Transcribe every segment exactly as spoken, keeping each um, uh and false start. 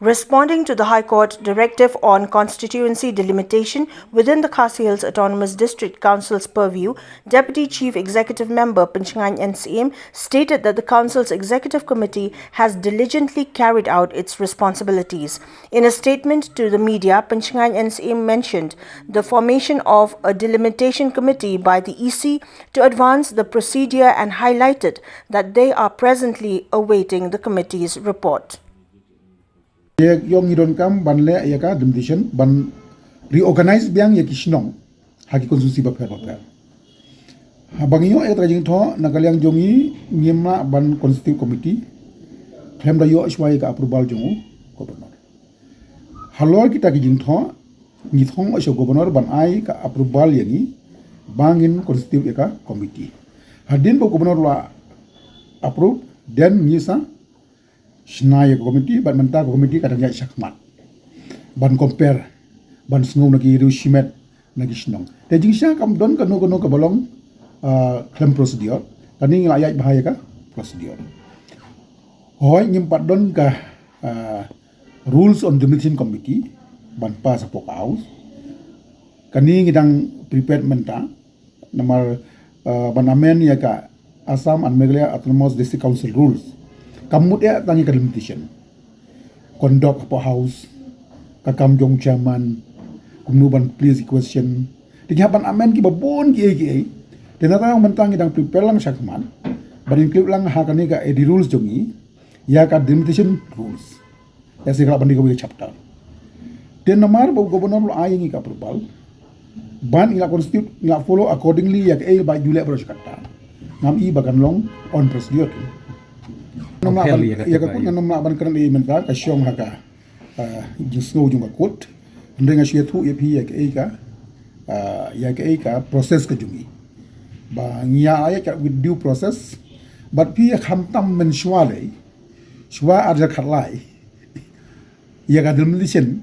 Responding to the High Court directive on constituency delimitation within the Khasi Hills Autonomous District Council's purview, Deputy Chief Executive Member Pinchngaiñ N Syiem stated that the council's executive committee has diligently carried out its responsibilities. In a statement to the media, Pinchngaiñ N Syiem mentioned the formation of a delimitation committee by the E C to advance the procedure and highlighted that they are presently awaiting the committee's report. Ïa ïong ngi donkam ban leh ïa ka delimitation, ban reorganize biang ïa ki shnong ha ki constituency bapher bapher. Haba ngi ïoh ïa kata ka jingthoh na ka liang jong ngi, ngim lah ban constitute committee khlem da ïoh shuwa ïa ka approval jong u governor. Halor kita ki jingthoh ngi thong sha governor ban ai ka approval ïa ngi ba ngin constitute ïa ka committee. Hadien ba governor la approve, then ngi sa shna ïa ka committee, bad mynta ka committee ka dang ïaid shakhmat ban compare, ban sngew na ki riew shimet na ki shnong. Te jingshisha kam don kano kano kaba long, ah, khlem procedure. Kane ngi la ïaid bha ïa ka procedure. Hooid, ngim pat don ka, ah, rules on delimitation committee ban pass hapoh ka House. Kane ngi dang prepared mynta namar, uh, ban amend ïa ka Assam and Meghalaya Autonomous District Council rules. Kam mut ïa tang ïa ka delimitation, conduct hapoh House, ka kam jong chairman, kumno ban place question. Te ngi hap ban amend kiba bun kiei kiei. Te nangta mynta ngi dang prepare lang shakhmat ban include lang ha kane ka A D rules jong ngi ïa ka delimitation rules. Ïa, sa ka lah ban dei kawei ka chapter. Te namar ba u governor u la ai ïa ngi ka approval, ban ngi la constitute, ngi la follow accordingly ïa kaei ba ju leh baroh shi katta. Ngam i ba kan long on procedure. Ngam lah ban, ïa ka kut ngam lah ban kren ei mynta, ka shong ha ka, ah, jingsngew jong ka kut. Hynrei nga shu ïathuh ïa phi ïa kaei ka, ah, ïa kaei ka process ka jong ngi. Ba ngi ïa ai ka with due process. Bad phi ïa khamtam mynshuwa lei, shuwa arhajar khatlai, ïa ka delimitation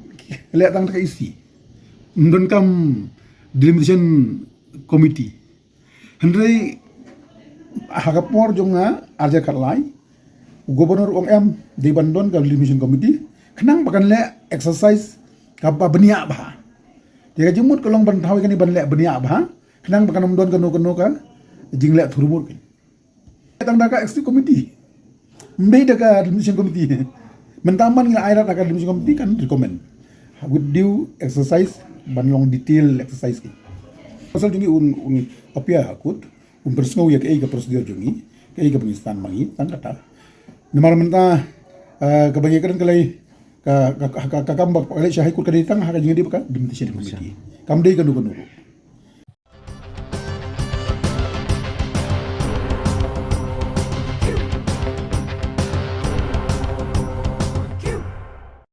leh tang da ka E C. Ym donkam delimitation committee. Hynrei ha ka por jong nga arhajar khatlai, u governor u ong em, dei ban don ka delimitation committee khnang ba kan leh exercise kaba bniah bha. Te ka jingmut ka long ban thaw ïa kane ban leh bniah bha khnang ba kan ym don kano kano ka jingleh thurmut. Tang da ka executive committee, ym dei da ka delimitation committee. Mynta man ngi la ai rat da ka delimitation committee kan recommend with due exercise, ban long detail exercise ki. Pasal jong ngi un, un appear ha kut, un pynsngew ïa kaei ka procedure jong ngi, kaei kaba ngi stan ma ngi, tang kata. Namar mynta, eh, kaba ngi kren ka lei, ka, ka, ka, ka, ka kam ba ka leit sha High Court ka dei tang ha ka jingïadei bad ka delimitation committee. Kam dei kano kano ruh.